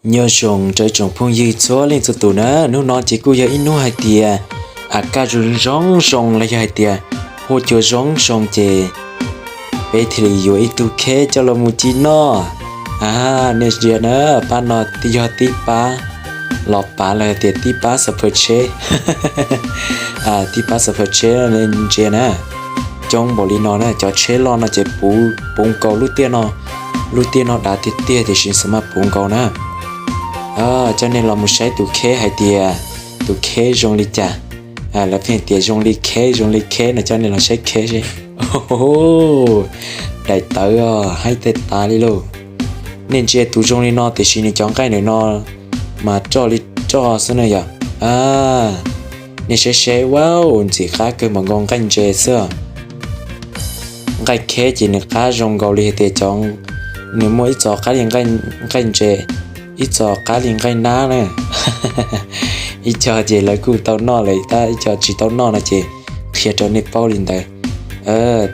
Nyob zoo rau ib tsoom phooj ywg txhua leej txhua tus na, hnub no ces kuj yog ib hnub hais tias a kaj zoo zoo zoo los yog hais tias huaj cua zoo zoo ces peb thiaj li yuav ib tug kheb coj los mus ci noj. A, nej ntsia na, pab no yog tib pab los pav los tias tib pab xab phaw tsheb, tib pab xab phaw tsheb, nej ntsia na, coob npaum li no na, cov tsheb loj no ces puv nkaus lub tiaj no, lub tiaj no dav tiag tiag tiam sis xav mas puv nkaus na. Coj nej los mus saib tus kheb hais tias tus kheb zoo li cas. Lawv pheej tias zoo li kheb zoo li kheb no, coj nej los saib kheb seb. Daim tawv haib teg tas li lauj. Nej ntsia tus zoo li no tiam sis nws cov nqaij ntawm no mas roj li roj xwb na yom. Nej saib saib, wow, ntxim qab kawg npaum nkaus nqaij ntses xwb. Nqaij kheb ces nws qab zoo nkaus li hais tias cov, nws muaj ib txoj qab li nqaij ntses, ib txoj qab li nqaij nab na. Ib co ces lawv kuj tau noj lawm tab ib co tsis tau noj no ces qhia rau nej paub li ntawd.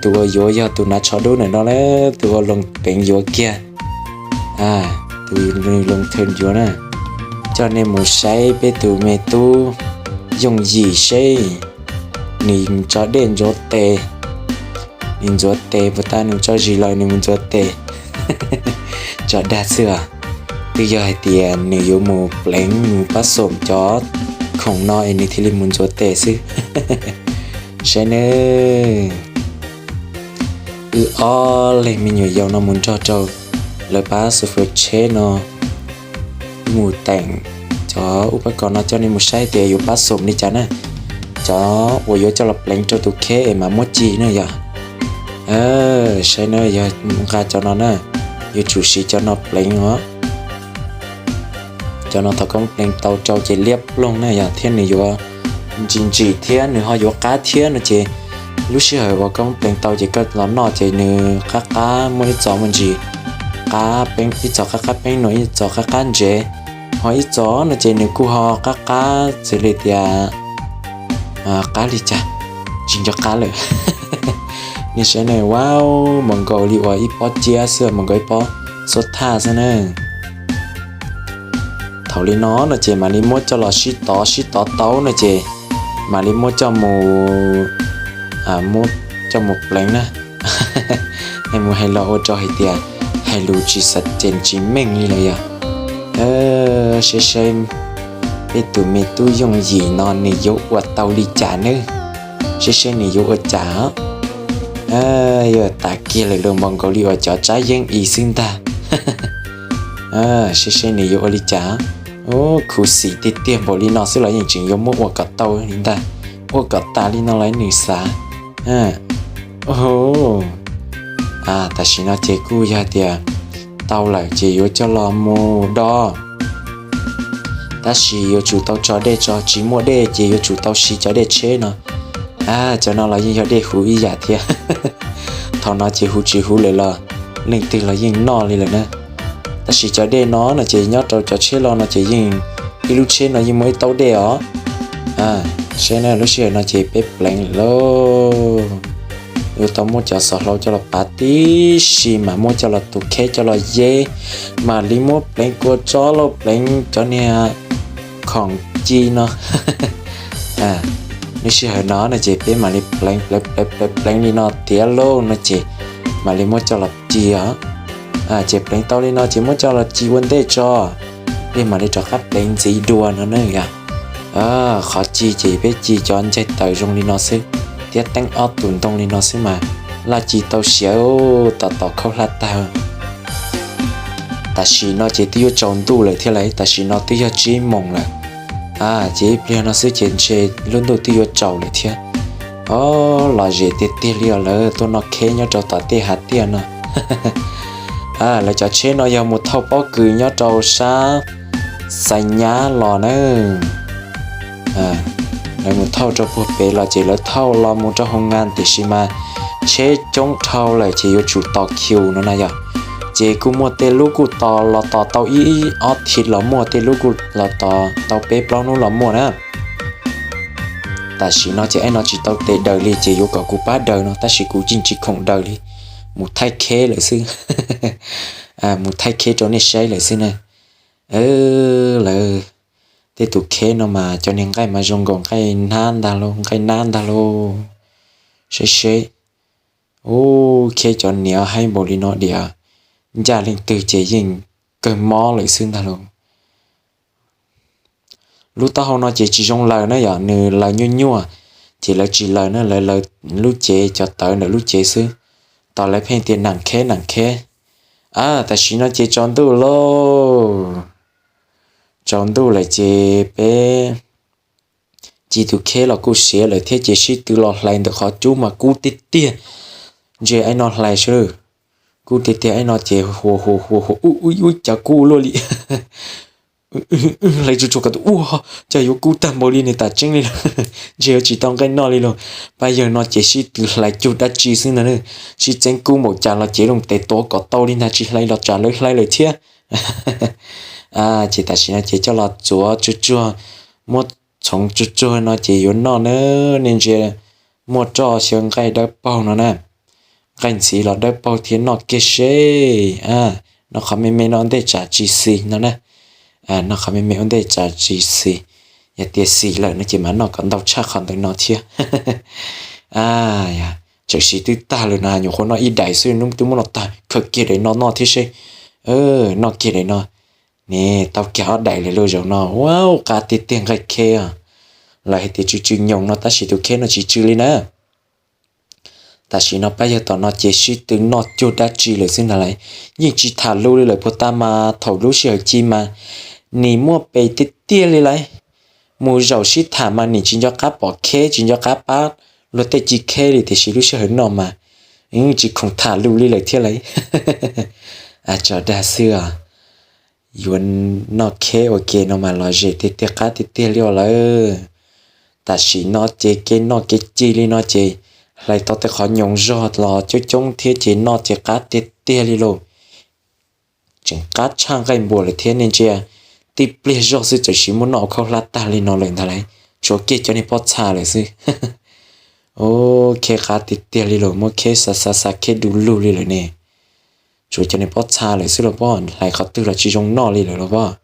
Tus uas yuav yog tus hnav tsho dub ntawm no na, tus uas loo peev yuav kiag, tus loo thawj yuav na. Coj nej mus saib peb tus me tub Yooj Yim seb, nws tso dej ntxuav tes, nws ntxuav tes puas tas, nws tso zis los nws mus ntxuav tes, tso dag xwb os. Twb yog hais tias nws yuav mus pleev mus pab xoom cov khoom no es nws thiaj li mus ntxuav tes xwb. Saib nawb, wb ob leeg me nyuam yaus no mus nrog rau lawv pab xab phaw tsheb no mus teem cov ub pab kos no, coj nej mus saib tias yuav pab xoom li cas na. Cov uas yuav coj los pleev rau tus kheb es mam muab ci na yom. Saib na, yog nqa cov no na, yuav tsum siv cov no pleev os. Cov no thaum koj pleev tau rau ces liab ploog na yom, thiab nws yuav ntsim ntsim thiab nws ho yuav qab thiab no ces lub sij hawm uas koj pleev tau ces koj los noj ces nws qab qab, muaj ib txoj muaj ntsis qab peeb, ib txoj qab qab peeb no, ib txoj qab qab ntsev, ho ib txoj no ces nws kuj ho qab qab xws li tias qab li cas, tsis nco qab lawm. Nej saib na, wow, mas nkaus li uas ib pob ciab xwb, mas nkaus ib pob xuab thaj xwb na. Thaum li no no ces mam li muab coj los sib tov, sib tov tau no ces mam li muab coj mus, muab coj mus pleev na. Hais mus hais los ua rau hais tias hais lus tsis xav ces tsis meej li lawm yom. Saib saib peb tus me tub Yooj Yim no nws yuav ua tau li cas nawb. Saib saib nws yuav ua cas. Yuav tas kiag lawm los mas nkaus li uas cov tsab yeeb i xwb ntag. Saib saib nws yuav ua li cas. Khuv xim tiag tiag, npaum li no xwb los yeej tseem yuav muab ua kom tau li ntag, ua kom tas li no los nws xav. Tam sim no ces kuj yog tias tau lawm ces yuav coj los mus do, tab sis yuav tsum tau tso dej tso, tsis muaj dej ces yuav tsum tau siv cov dej tsheb no. Cov no los yeej yog dej huv ib yam thiab. Thaum no ces huv tsis huv lawm los leej twg los yeej noj li lawm na. Tab sis cov dej no no ces nyob rau cov tsheb los no ces yeej, ib lub tsheb no yeej muaj ib taub dej os. Saib na, lub sij hawm no ces peb pleev lawm lauj. Yuav tau muab cov xov hlau coj los pav tib si mas muab coj los tus kheb coj los yeb, mam li muab pleev kua tsob lauj, pleev cov niag khoom ci no. Lub sij hawm no no ces peb mam li pleev pleev pleev pleev pleev li no tiav lauj no ces mam li muab coj los ci os. Ces pleev tau li no ces muab coj los ci ua ntej tso, peb mam li rov qab pleev ntxiv dua no na yom. Qhov ci ces peb ci cov ncaig taws zoo li no xwb, thiab teeb ob tug ntoo li no xwb mas laj ci tau siav, tos tos khaub hlab tag. Tam sim no ces twb yuav tsaus ntuj lawm thiab lauj, tam sim no twb yog tsib moos lawm. Ces ib pliag no xwb ces ntshe lub ntuj twb yuav tsaus lawm thiab. Lom zem tiag tiag li os, lawv tuaj noj kheb nyob rau tom tej hav tiaj no. Lawv cov tsheb no yog mus thauj pob kws nyob rau sab Xais Nyab los na. Lawv mus thauj rau puag pem los ces lawv thauj los mus rau hoo nga, tiam sis mas tsheb coob dhau lawm ces yuav tsum tos khiu no na yom. Ces kuj muaj tej lub kuj tos los tos tau ib ob thiv los muaj, tej lub kuj los tos tau peb plaub hnub los muaj na. Tam sim no ces aib no tsis tau tes daws li ces yuav kom kuv pab daws no, tab sis kuv yeej tsis khoom daws li, mus thaij kheb lawm xwb. Mus thaij kheb rau nej saib lawm xwb na. Lawv tej tus kheb no mas cov niag nqaij mas zoo nkaus nqaij nab ntag lauj, nqaij nab ntag lauj. Seb seb, u, kheb cov niam haib npaum li no diam, ncaj leej twg ces yeej kawg mob lawm xwb ntag lauj. Lub taub hau no ces tsis zoo laws na yom, nws laws nyuaj nyuaj, ces lawv tsis laws na, lawv laws lub cev, cov tawv ntawm lub cev xwb. Tos lawv pheej tias nam kheb nam kheb. Tam sim no ces tsaus ntuj lauj, tsaus ntuj lawm ces peb ci tus kheb los kuj siav lawm thiab ces sib tw los hlais ntawm qhov cub mas kub tiag tiag. Ntsia aib no hlais sab, kub tiag tiag, aib no ces hua hua hua hua, ub ub ub, cas kub luaj li. Hlais tsuag tsuag kom tus ua, cas yuav kub tag npaum li ne, tam tseeb li lauj. Ntsia yuav tsis tau nqaij noj li lauj. Pab yawg no ces sib tw hlais cuag dab tsi xwb ntag, sib txeeb kub npaum cas los ces loo tes tuav kom tau li ntag, tsis hlais los tsam lawv hlais lawm thiab. Ces tam sim no ces coj los txuav tsuag tsuag, muab txhoov tsuag tsuag no ces yuav noj na. Nej ntsia, muaj roj xyaw nqaij dawb paug no na, nqaij ntxhiv los dawb paug thiab, noj kiag seb. Noj qhov me me no ua ntej tsam tsis xis no na. Noj qhov me me ua ntej tsam tsis xis, yog tias xis lawm no ces mam noj kom ntau tshaj qhov ntawm no thiab. Txawm siv twb tag lawm no, nyuam qhuav noj ib daim xwb, hnub twb muab noj tag, khaws kiag daim no noj thiab seb. Noj kiag daim no, ne, tau kiag ob daim lawm lauj. Zaum no, ua, qab tiag tiag nqaij kheb os. Lawv hais tias tsw tsw nyoos no tab sis tus kheb no tsis tsw li na. Tam sim no pab yawg tom no ces sib tw noj cuag dab tsi lawm xwb ntag lauj. Yeej tsis tham lus li lawm puag ta mas thaum lub sij hawm ci mas nim muaj pes tiag tiag li lauj. Mus zaum sib tham mas nim tsis nco qab pom kheb, tsis nco qab pab luag tej ci kheb li, tiam sis lub sij hawm noj mas tsis khoom tham lus li lawm thiab lauj. Tso dag xwb os. Yuav noj kheb ua ke no mas los zem tiag tiag, qab tiag tiag li os lawm. Tam sim no ces kev noj kev ci li no ces hlais tau tej qhov nyoos zog los coob coob thiab ces noj ces qab tiag tiag li lauj. Tseem qab tshaj nqaij npua lawm thiab, nej ntsia, tib pliag zog xwb txawm siv muab noj ua khaub hlab tag li no lawm ntag lauj. Tshuav kiag cov niag pob txha lawm xwb. Kheb qab tiag tiag li lauj, muab kheb xa xa xa kheb du lug li lawm ne. Tshuav cov niag pob txha lawm xwb los pob, hlais qhov twg los tsis zoo noj li lawm los pob.